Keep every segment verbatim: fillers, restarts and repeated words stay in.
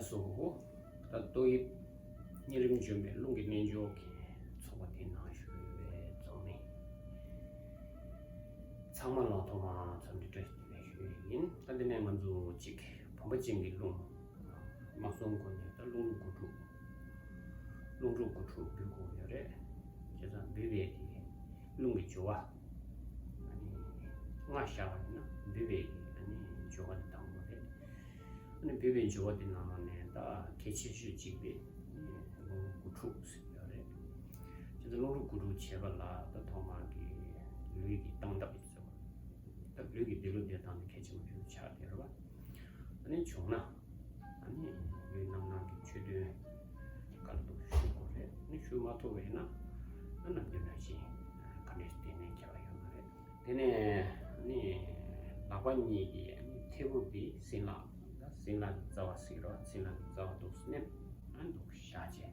སོ། ད་ཏོག་དབྱིབས་གཉན་རིམས་འཇོམས་པའི་རླུང་གི་རྣལ་འབྱོར་གྱི་ཚོགས་པ་དེའི་ནང་ཞུགས་པའི་ཚོགས་མི་ཚང་མ་ལ་ཐོག་མར་འཚམས་འདྲི་བཀྲ་ཤིས་བདེ་ལེགས་ཞུ་ཡས་ཡིན། ད་འདི་ནས་ང་ཚོ་གཅིག་བུམ་པ་ཅན་གྱི་རླུང་། དམག་ཟོང་སྒོ་ནས་ད་རླུང་རོ་དགུ་ཕྲུགས། རླུང་རོ་དགུ་ཕྲུགས་འབུད་དགོས་ཡོད་རེད། བྱས་ཙང་འབུད་པའི་གི་རླུང་གི་སྦྱོར་བ། ཨ་ནི་ལྔ་བཞག་པ་ཡིན་ན་འབུད་པའི་གི་ཨ་ནི་སྦྱོར་བ་དེ་བཏང་དགོས་རེད། ཨ་ནི་འབུད་པའི་སྦྱོར་བ་དེ་ནང་ལོགས་ནས་ད་གལ་ཆེ་ཤོས་གཅིག་དེ་རླུང་རོ་དགུ་ཕྲུགས་ཟེར་ཡོད་རེད། བྱས་ཙང་རླུང་རོ་དགུ་ཕྲུགས་བྱས་པ་ལ་ད་ཐོག་མར་གི་ལུས་ཀྱི་སྟངས་སྟབས་ཡིན་ཟེར་བ། ད་ལུས་ཀྱི་བདེ་ལུགས་བདེ་ཐང་དེ་གལ་ཆེན་པོ་ཞིག་ཆགས་བསྡད་རེད་བ། ཨ་ནི་བྱུང་ན། ཨ་ནི་ལུས་རྣམ་སྣང་གི་ཆོས་བདུན་ག་ལ་འདུག་ཞུ་དགོས་རེད། ཨ་ནི་ཞུ་མ་ཐུབ་པ་ཡིན་ན། ཨ་ནམ་རྒྱུན་ནང་བཞིན་ག་འདྲས་དེ་ནས་ཁྱད་པར་ཡོད་མ་རེད། དེ་ནས་ཨ་ནི་ལག་པ་གཉིས་ཀྱི་ཨ་ནི་མཐེ་བོ་འདི་སྲིན་ལག་ད་སྲིན་ལག་གི་རྩ་བ་ཟེར་རོ། སྲིན་ལག་གི་རྩ་བ་འདུག་སེ་མནན། ཨ་ནི་འདུག་བཞག་བྱས།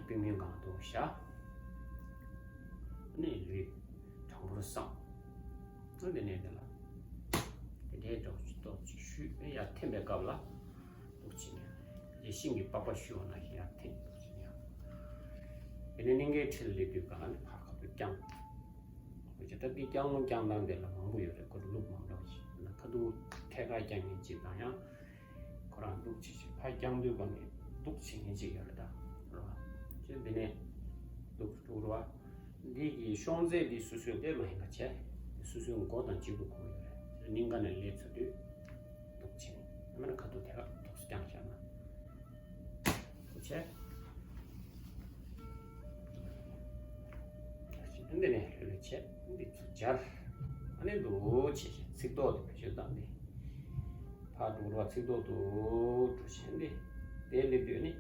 པུས་མོའི་སྒང་འདུག་བཞག་ཨ་ནི་ལུས་དྲང་པོར་བསྲང་། ཨ་ནི་དེ་ནས་དེ་ལ་དེ་འདྲའི་འདྲ་བོ་ཅིག་ཏོག་ཅིག་བཤུས། ཨ་ནི་ཡར་འཐེན་པའི་སྐབས་ལ་འདུག་བྱས་ནས་ལྗེས་ཤིང་གི་པགས་པ་བཤུས་པ་ནང་བཞིན་ཡར་འཐེན། འདུག་བྱས་ནས་ཡར། དེ་ནས་སྙིང་གའི་འཁྲིས་ལ་སླེབས་དུས་སྒང་ལ་ནི་ཕར་ཁ་ཐུག་བརྐྱངས། འདུག་བྱས། ད་འདི་བརྐྱང་ལུང་བརྐྱང་སྟངས་དེ་ལ་མང་པོ་ཡོད་རེད། ཁོ་ལུགས་མང་པོ་ཞིག་ན་ཁ་ཐུག་ཐད་ཀར་བརྐྱང་མཁན་གཅིག་དང་ཡང་། ཁོ་རང་འདུག་བྱས་བྱས་ཕར་བརྐྱངས་དུས་སྒང་ནས་འདུག་བྱེད་མཁན་ཅིག་ཡོད་རེད་ད། རེད་བ། བྱས་འདི་ནས་འདུག་འདུག་རེད་བ། འདི་གི་ཤོང་ཚད་འདི་སོ་སོའི་ལས་མ་ཡིན་པ་བྱས། སོ་སོའི་མགོ་དང་གཅིག་པ་དགོས་ཡོད་རེད། སྙིང་ག་ནས་ལས་ཚར་དུས་འདུག་བྱས། ཡང་མིན་ན་ཁ་ཐུག་ཐད་ཀར་འདུག་བརྐྱངས་བཞག་ན། འདུག་བྱས། འདི་ནས་ལྷོད་ལྷོད་བྱས། འདི་ཚུར་སྦྱར། ཨ་ནི་འདུག་བྱས་བྱས་ཚིགས་ཐོག་དེ་བེད་སྤྱོད་བཏང་སྟེ། ཕར་འགྲོ་ར་ཚིགས་ཐོག་ཏུ་འགྲོ་བྱས་ཏེ། དེ་སླེབས་དུས་ནི་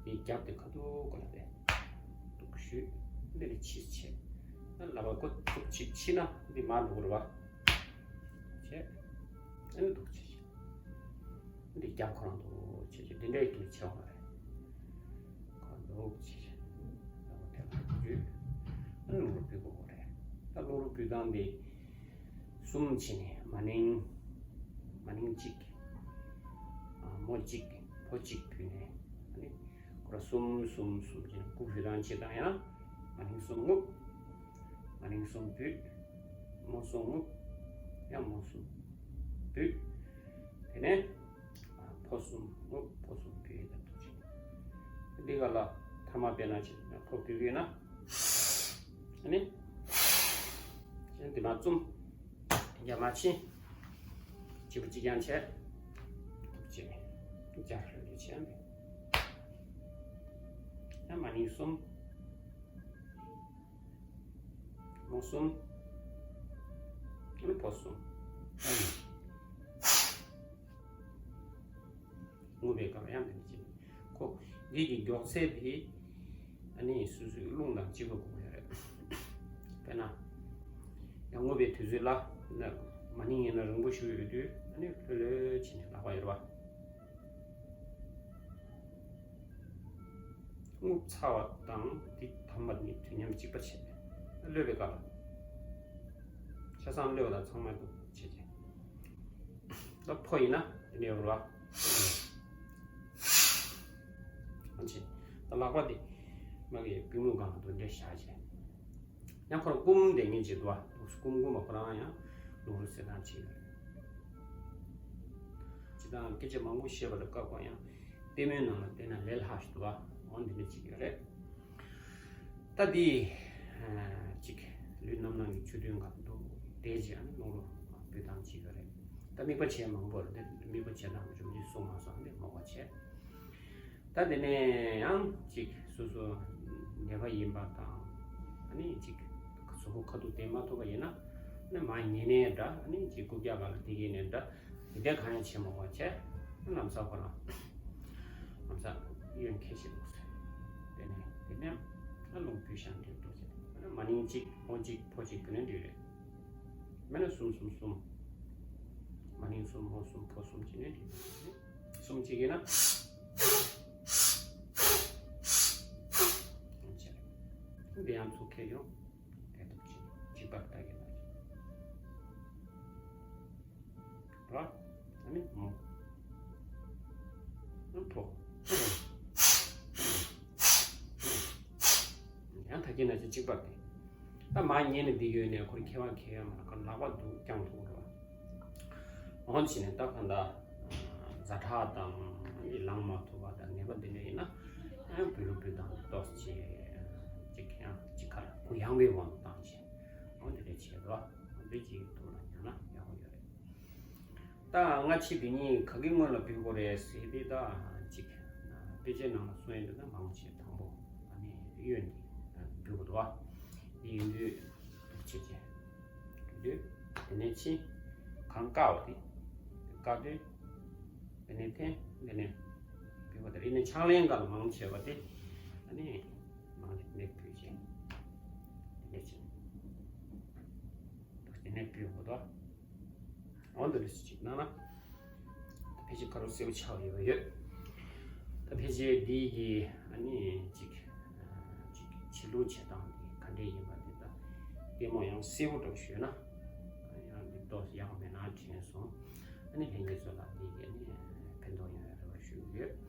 དེའི་རྒྱབ་དེ་ཁ་ཐུག་ག་ལ་བསྡད། འདུག་བཞུགས། འདི་ནས་ཕྱིས་བྱས། ཨ་ལག་པ་ཀོ་ཐུག་ཅིག་ཕྱིས་ན་འདི་མར་འགྲོ་ར་བ། བྱས། ཨ་ནི་འདུག་བྱས་བྱས། འདི་རྒྱབ་ཁོ་རང་འདུག་བྱས་བྱས། འདི་འདྲའི་དུས་ཆེ་བ་རེད། ཁོ་འདུག་བྱས་བྱས། ལག་པ་དེ་ལ་འཇུས། ཨ་ནི་རླུང་རོ་འབུད་དགོས་རེད། ད་རླུང་རོ་འབུད་སྟངས་འདི་གསུམ་བྱས་ནས། མ་ནིང་། མ་ནིང་གཅིག་ཨ་མོ་གཅིག་ཕོ་གཅིག་འབུད་ནས། ཨ་ནི་ཁོ་ར་གསུམ་གསུམ་གསུམ་བྱས་ནས་སྐུ་འབུད་སྟངས་གཅིག་དང་ཡང་། མ་ནིང་གསུམ་རྔུབ། མ་ནིང་གསུམ་འབུད། མོ་གསུམ་རྔུབ། ཡང་མོ་གསུམ་འབུད། དེ་ནས་ཨ་ཕོ་གསུམ་རྔུབ། ཕོ་གསུམ་འབུད། ཡ་ད་འདུག་བྱས། འདི་ག་ལ་ཐ་མ་དཔེར་ན་བྱས་ན་ཕོ་འབུད་ཡོད་ན། ཨ་ནི། ཅན་འདི་མ་བཙུམ། རྒྱ་མ་ཕྱིན། གཅིག་པ་གཅིག་རྐྱང་བྱས། འདུག་བྱས། རྒྱ་ལྷོད་ལྷོད་བྱས་ནས། ཡང་མ་ནིང་གསུམ། མོ་གསུམ། ཨ་ནི་ཕོ་གསུམ། རྔུབ་པའི་སྐབས་ཡང་དེ་འདྲ་བྱས། ཁོ་འདི་གི་མགྱོགས་ཚད་དེ་ཨ་ནི་སོ་སོའི་རླུང་དང་གཅིག་པ་དགོས་ཀྱི་ཡོད་རེད། དཔེར་ན། ཡང་རྔུབ་པའི་དུས་ཚོད་ལ་ན་མ་ནིང་ཡིན་ན་རིང་པོ་ཞིག་ཡོད་དུས། ཨ་ནི་ལྷོད་ལྷོད་བྱས་ནས་ལག་པ་ཡོད་རེད་བ། རྔུབ་ཚར་བ་དང་འདི་ཐམ་པ་གཉིས་དུས་མཉམ་གཅིག་པ་བྱས། གློད་པའི་སྐབས་ལ་ཆ་ཚང་གློད་པ་དང་ཚང་མ་འདུག་བྱས་བྱས། ད་ཕོ་ཡིན་ན་འདི་འདྲ་ཡོད་རེད་བ། ཨ་ཅེ། ད་ལག་པ་འདི་མ་གི་པུས་མོ་སྒང་ལ་འདུག་འདྲ་བཞག་བྱས། ཡང་ཁོ་རང་སྐུམ་བསྡད་མཁན་ཅིག་འདུག་བ། སྐུམ་སྐུམ་པ་ཁོ་རང་ཡང་རླུང་རོ་སེལ་སྟངས་ཅིག་ཡོད་རེད། སྤྱིར་བཏང་སྐད་ཆ་མང་པོ་བཤད་པ་ལ་སྐབས་གང་ཡང་ལྟད་མོའི་ནང་ལ་བལྟས་ན་ལས་སླ་ཞིག་འདུག་བ། འོ་འདི་འདྲ་ཅིག་ཡོད་རེད། ད་འདི་ཅིག་ལུས་རྣམ་སྣང་གི་ཆོས་བདུན་སྒང་དུ་བསྡད་བྱས་ནས་རླུང་རོ་འབུད་སྟངས་ཅིག་ཡོད་རེད། ད་དམིགས་པ་བྱས་མང་པོ་རེད། དམིགས་པ་བྱས་ན་མ་བྱུང་ཅིག་གསུང་མ་སོང་། འདི་མོ་བ་བྱས། ད་དེ་ནས་ཡང་ཅིག་སོ་སོ་ནད་པ་ཡིན་པ་དང་། ཨ་ནི་ཅིག་གཟུགས་པོ་ཁ་ཐུག་བསྟེན་མ་ཐུབ་པ་ཡིན་ན། ཨ་ནི་མ་ཉལ་ནས་འདྲ། ཨ་ནི་ཅིག་རྐུབ་བཀྱག་སྒང་ལ་བསྡད་ཀྱི་ནས་འདྲ། དེ་འདྲ་གང་ཡང་བྱེད་མ་དགོས་བྱས། ལམ་སང་ཁོ་རང་ལམ་སང་གཡོན་འཁྱེར་བྱེད་དགོས་ཟེར། དེ་ནས་དེ་ནས་ཨ་རླུང་བུད་ཤང་འདྲེ་འགྲོ་བྱས། ཨ་ནི་མ་ནིང་གཅིག་ཕོ་གཅིག་ཕོ་གཅིག་གི་ནས་འདྲེ་རེད། མེད་ན་གསུམ་གསུམ་གསུམ། མ་ནིང་གསུམ་མོ་གསུམ་ཕོ་གསུམ་བྱས་ནས་འདྲེ་རེད། གསུམ་གཅིག་ཡིན་ན། འདི་ཡང་ཚུར་ཁྱེར་ཡོང་། དེ་ཐུག་ཅིག་གཅིག་པར་ལྟ་གི་ལ། ར། ཨ་ནི་མོ། ཡིན་ན་ཅི་གཅིག་པ་དེ། ད་མ་ཉལ་ནས་འདི་ཡོད་ནས་ཁོར་ཁེ་བ་ཁེ་ཡ་མ་ཁར་ལག་པ་འདུག་ཀྱང་ཐུག་རོ། འོན་ཕྱིན་ནས་ད་གང་ལྟར་ཛ་དྲག་དང་ལངས་མ་ཐུབ་པ་དང་ནད་པ་འདི་འདྲ་ཡིན་ན་བུ་རུ་བུ་དང་ཏོག་ཙམ་ཅིག་ཡང་ཅིག་ཁར་གུ་ཡངས་པའི་དབང་དུ་བཏང་བྱས། འོ་འདི་འདྲ་བྱས་རོ། འདི་ཅིག་ཐུག་ལ་ཉལ་ན་ཡག་པོ་ཡོད་རེད། ད་སྔ་ཕྱི་འདི་གཉིས་ག་གི་སྔོན་ལ་འབུལ་དགོས་རེད་ཟེར་ཏེ་ད་ཅིག་དཔེ་ཆའི་ནང་ལ་གསུངས་ཡོད་འདུག་ན་མང་ཆེ་དང་པོ་ཨ་ནི་གཡོན་འདི་འབུལ་དགོས་འདུག་བ། འདི་ཡིན་དུས་ཆེ་ཆེ་འབུལ་དུས་དེ་ནས་ཕྱི་གང་བཀག་པ་དེ་བཀག་དུས་དེ་ནས་འཐེན་དེ་ནས་འབུལ་བ་དེ་རེད། ནས་ཕྱག་ལེན་ག་ལ་མང་ཆེ་བ་དེ་ཨ་ནི་མང་ཆེ་ནས་འབུལ་ཆེ་དེ་ནས་ཕྱི་དེ་ནས་འབུལ་དགོས་འདུག་འོ་འདི་འདྲ་ཞིག་གནང་ན། ད་ཕལ་ཆེར་ཁ་རོག་གསལ་པོ་ཆགས་ཡོད་ཡོད། ད་ཕལ་ཆེར་འདི་གི་ཨ་ནི་ཅིག་ཅིག་ཕྱི་ལུགས་བྱེད་སྟངས་འདི་ག་འདྲས་ཡིན་པ་འདི་ད་ལྟད་མོ་ཡང་གསལ་པོ་འདྲ་ཞུས་ན། ཡང་འདི་ཏོག་ཙམ་ཡག་མེད་ན་དྲན་སོང་། ཨ་ནི་ལྷན་རྒྱས་ཚོ་ལ་འདི་གི་ཨ་ནི་ཕན་ཐོགས་ཡོང་ཡ་རེ་བ་ཞུ་གི་ཡོད།